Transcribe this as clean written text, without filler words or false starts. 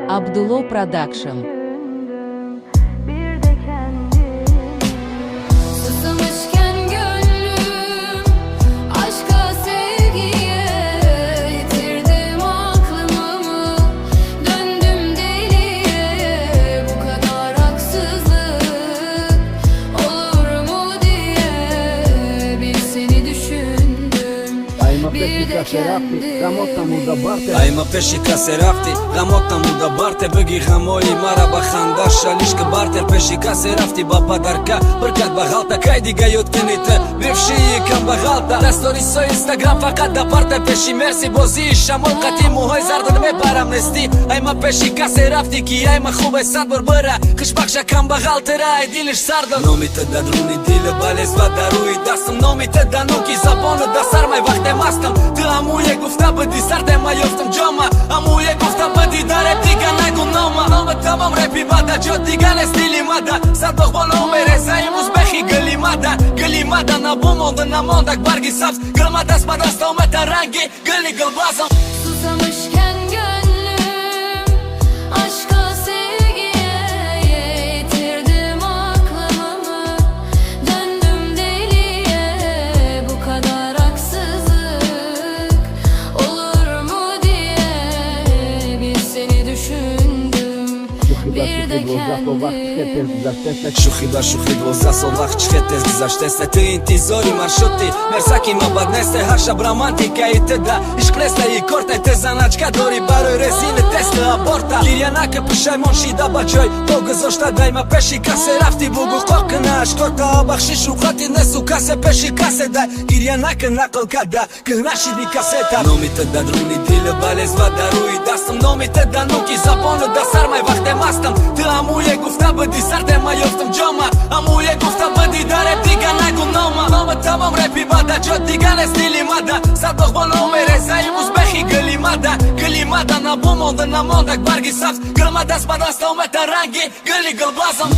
Абдулло Продакшн. Düşündüm bir de kendimi. Susamışken gönlüm aşka, sevgiye, yitirdim aklımı, döndüm deliye. Bu kadar haksızlık olur mu diye bir seni düşündüm, bir de kendimi. Айма пеши касе рафтӣ, ғамотам буда барте. Бигӣ ғамои мара ба ханда шалишка бартер. Пеши касе рафтӣ, ба падарка биркат ба ғалта. Кай дига ёд кунӣ ту бившии кам ба ғалта? Дасторисои Инстаграм фақат да парта. Пеши мерси бозии шамол қатӣ мӯҳои зардат мепарам нестӣ. Айма пеши касе рафтӣ, ки айма хубе сад бор бира хушбахша кам ба ғалтира, ай дилиш сардо. Номи ту да друни дили балез ва дар рӯи дастам, номи ту да нуки забону да сармай вақте мастам. Ту амуе гуфта будӣ, сардема ёфтам ҷома. Амуе гуфта будӣ, дар реп дига нагу нома. Нома тамом репи бада, ҷо дига нест дили мада. Сад боғбоно мереза имрӯз бехи гилимада, гилимада набумонда намондак барги сабз. Гилма даст ба даст омета ранги гили гулбазам. Susamışken gönlüm aşka, sevgiye, yitirdim aklımı, döndüm deliye. Bu kadar haksızlık olur mu diye bir seni düşündüm, bir de kendimi. Шӯхӣ ба шӯхӣ, 12 сол вақт чӣ хел тез гузаштест. Ту интизори маршрути мерсаки мабад несте. Ҳар шаб романтикаи туда ишқ нестаи корте. Ту заначка дорӣ барои резини тесту аборта. Гиря нака, пушаймон шида ба ҷой по гузошта. Дайма пеши касе рафтӣ, бугу қоқ кина ашкота. Бахшишу қати несу касе пеши касе дай. Гиря нака, нақл када кӯҳна шиди касета. Номи ту да друни дили балез ва дар рӯи дастам, номи ту да нуки забону да сармай вақте мастам. Ту амуе гуфта будӣ, сардема ёфтам ҷома. Амуе гуфта будӣ, дар реп дига нагу нома. Нома тамом репи бада, ҷо дига нест дили мада. Сад боғбоно мереза имрӯз бехи гилимада, гилимада набумонда намондак барги сабз. Гилма даст ба даст омета ранги гили гулбазам.